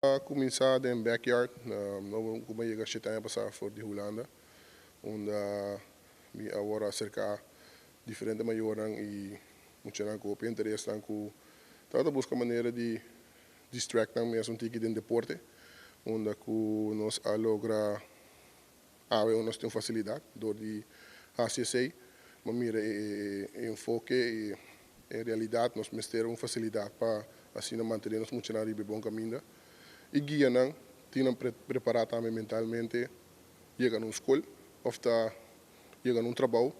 Cuminsa den backyard, no como yega 7 aña pasa for di Hulanda, unda mi awor acerca diferente mayor y mucha cu interes cu tabata busca manera di distract nan mes un tiki den deporte, unda cu nos a logra awe nos tin facilidad door di HCC, maar mira e enfoke y en realidad nos mester un facilidad pa asina mantene nos mucha riba bon caminda y guia nan, tin prepara tambe mentalmente, yega na scol of ta yega na un trabou,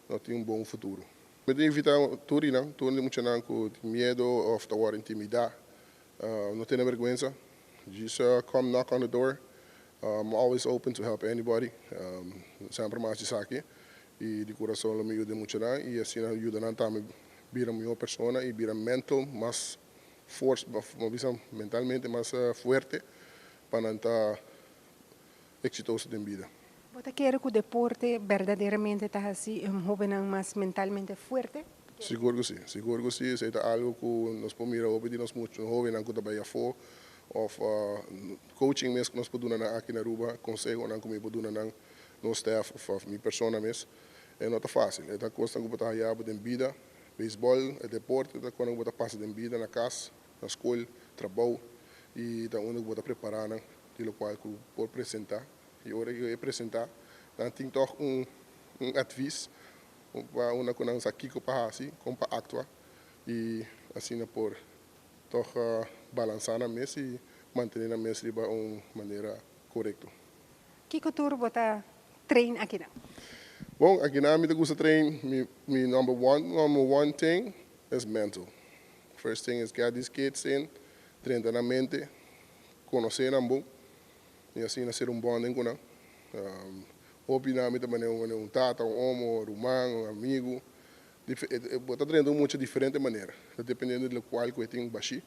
nan tin un bon futuro. Mi ta invita tur nan, tur mucha nan cu miedo of ta intimida, no tene berguensa, just come knock on the door. I'm always open to help anybody. Semper mas aki y di curason lo mi yuda mucha nan y asina yuda nan tambe bira miho persona y bira mental mas force, mentalmente mas fuerte pa nan ta exitoso den bida. Bo ta kere cu deporte berdaderamente ta asina un hoben mas mentalmente fuerte? Sigur cu si, sigur cu si. Esey ta algo cu nos por mira di nos mucha hoben cu ta bay afo of coaching mes cu nos por duna aki na Aruba, conseho nan cu mi por duna nan nos staff of mi persona mes. E no ta facil, e ta cos cu bo ta haya den bida, baseball, e deporte, ta cos cu bo ta pasa den bida na cas, na scol, trabou y ta unda cu bo ta prepara nan, di locual cu por presenta. Y ora cu e presenta, dan tin toch un advies pa unda cu nan sa kico pa haci, con pa actua y asina por toch balansa nan mes y mantene nan mes di un manera corecto. Kico tur bo ta train aki nan? Bon, aki nan mi gusta train, mi number one thing is mental. First thing is get these kids in, train nan mente, conoce nan bon, y asina haci un bonding cu nan. Hopi nan mi tambe un tata, un omo, un ruman, un amigo. Bo ta train mucha diferente manera, dependiendo di cual cu tin bashi,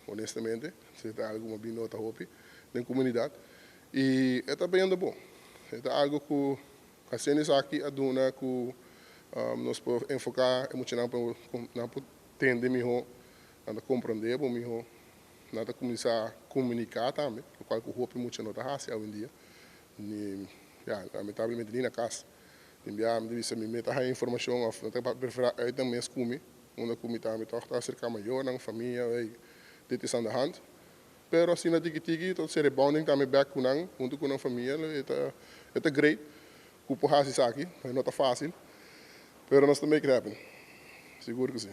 honestamente, esey ta algo cu mi nota hopi den comunidad. Y ta bay bon. Ta algo cu haciendo aki a duna cu nos por enfoca mucho nan nan por tende miho, nan comprende miho, nan cuminsa comunica tambe, locual cu hopi mucha no ta haci awendia. Ni, ja, lamentablemente ni na cas. Tin bia mi bisa mi meta informacion of no ta prefera uit nan mes cu mi, unda cu mi tambe toch ta acerca mayor nan famia, "Hey, dit is aan de hand." Pero asina tiki tiki, tot ser bonding tambe back cu nan, hunto cu nan famia, e ta great. Cu por haci esaki, no ta facil. Pero nos ta make it happen. Sigur cu si.